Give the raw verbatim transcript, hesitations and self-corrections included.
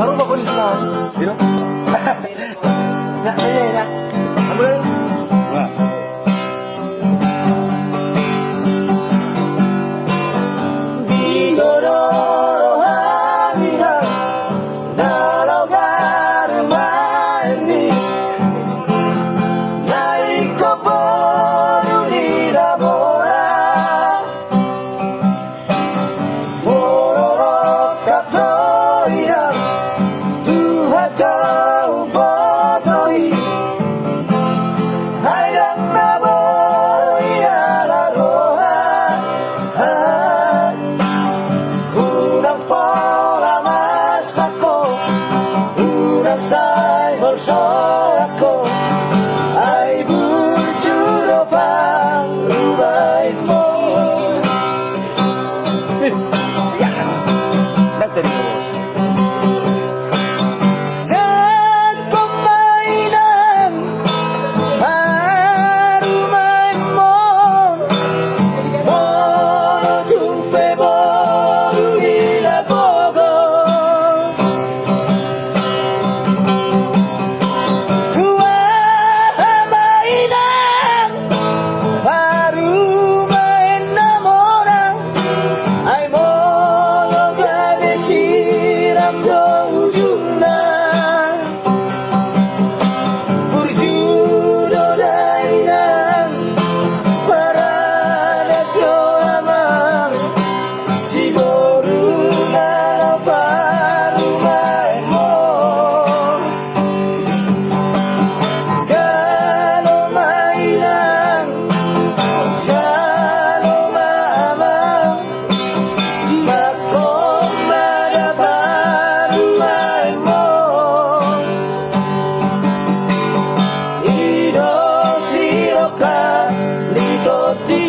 Baru bapak di sana. Iya. Ya, ya, ya. Ambil. Wah. Di godoro hamina, na logar maen ni, na ingkon boru ni na mora. Molo rongkap do inang, Tuhan do umboto i. Ai ndang na boi ala roha, unang pola masak ho, unang sai holso ho, ai burju do parumaenmon. Jangkon ma inang parumaenmon, molo tung pe boru ni na bogor. Tua ma inang parumaen na mora, ai molo gabe siram do ujungna. Burju do da inang, paradat do amang, siboru na laho parumaenmon. Jalo ma inang, jalo ma amang, jangkon ma da parumaenmon. I do sirongkap ni tondi.